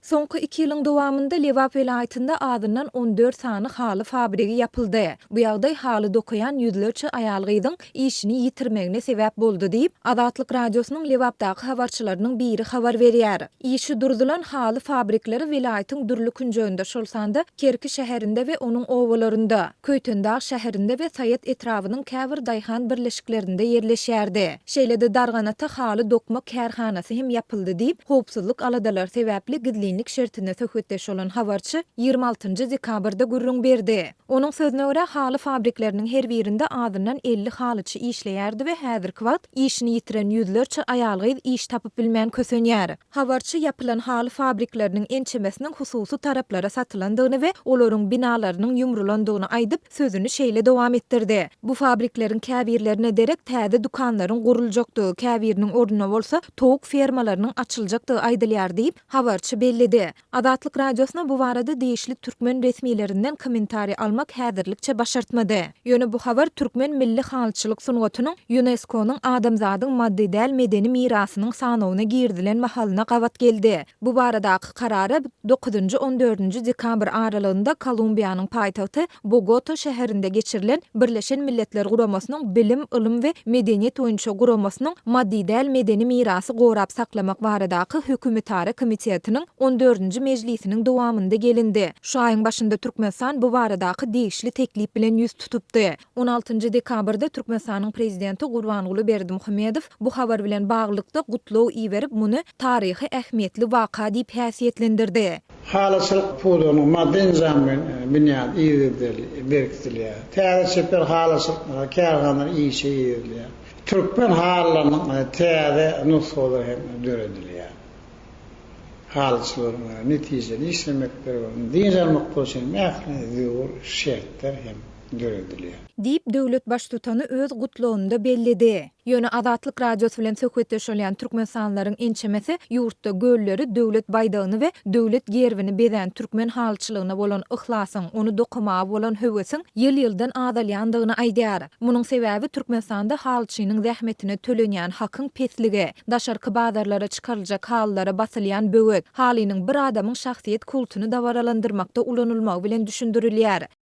Soňky iki ýylyň dowamynda Lebap welaýatynda azyndan 14 sany haly fabrigi ýapyldy. Bu ýagdaý haly dokaýan ýüzlerçe aýal-gyzyň işini ýitirmegine sebäp boldy diýip, Azatlyk Radiosynyň Lebapdaky habarçylarynyň biri habar berýär. Işi durzulan haly fabrikleri welaýatyň dürli künjeginde, şol sanda Kerki şäherinde we onuň obalarynda, Köýtendag şäherinde we Saýat etrabynyň käbir daýhan birleşiklerinde ýerleşýärdi. Şeýle-de Darganata haly dokma kärhanasy hem ýapyldy diýip, howpsuzlyk aladalary sebäpli gizlinlik şertinde söhbetdeş bolan habarçy 26 dekabrda gürrüň berdi. Onuň sözüne görä, haly fabrikleriniň her birinde azyndan 50 halyçy işleýärdi we häzirki wagt işini ýitiren ýüzlerçe aýal-gyz iş tapyp bilmän kösenýär. Habarçy ýapylan haly fabrikleriniň ençemesiniň hususy taraplara satylandygyny we olaryň binalarynyň ýumrulandygyny aýdyp, sözüni şeýle dowam etdirdi, Bu fabrikleriň käbirlerine derek täze dükanlaryň guruljakdygy, käbiriniň ornuna bolsa towuk fermalarynyň açyljakdygy aýdylýar diýip, habarçy belledi. Azatlyk Radiosyna bu barada degişli türkmen resmilerinden kommentariý almak häzirlikçe başartmady. Ýöne bu habar türkmen milli halyçylyk sungatynyň Ýunesko-nyň adamzadyň maddy däl medeni mirasynyň sanawyna girizilen mahalyna gabat geldi. Bu baradaky karara dokuzynjy-on dördünji dekabr aralygynda Kolumbiýanyň paýtagty Bogota şäherinde geçirilen Birleşen Milletler Guramasynyň Bilim, ylym we medeniýet boýunça guramasynyň Maddy däl medeni mirasy gorap saklamak baradaky hökümetara komitetiniň on dördünji mejlisiniň dowamynda gelindi. Şu aýyň başynda Türkmenistan bu baradaky degişli teklip bilen ýüz tutupdy. On altynjy dekabrda Türkmenistanyň Prezidenti Gurbanguly Berdimuhamedow bu habar bilen baglylykda gutlag iberip, muny taryhy ähmiýetli waka diýip häsiýetlendirdi. Halyçylyk pudagynyň maddy-enjamlaýyn binýady yzygiderli berkidilýär. Täze çeper halyçylyk kärhanalary işe girizilýär. Türkmen halylarynyň täze nusgalary hem döredilýär. Halyçylaryň netijeli işlemekleri we dynç almaklary üçin ähli zerur şertler hem döredilýär. Diýip, döwlet Baştutany öz gutlagynda belledi. Ýöne Azatlyk Radiosy bilen söhbetdeş bolýan türkmenistanlylaryň ençemesi ýurtda gölleri, döwlet baýdagyny we döwlet gerbini bezän türkmen halyçylygyna bolan yhlasyň, ony dokamaga bolan höwesiň ýyl-ýyldan azalýandygyny aýdýar. Munuň sebäbi Türkmenistanda halyçynyň zähmetine tölenýän hakyň pesligi, daşarky bazarlara çykaryljak halylara basylýan böwet, halynyň bir adamyň şahsyýet kultuny dabaralandyrmakda ulanylmagy bilen düşündirilýär.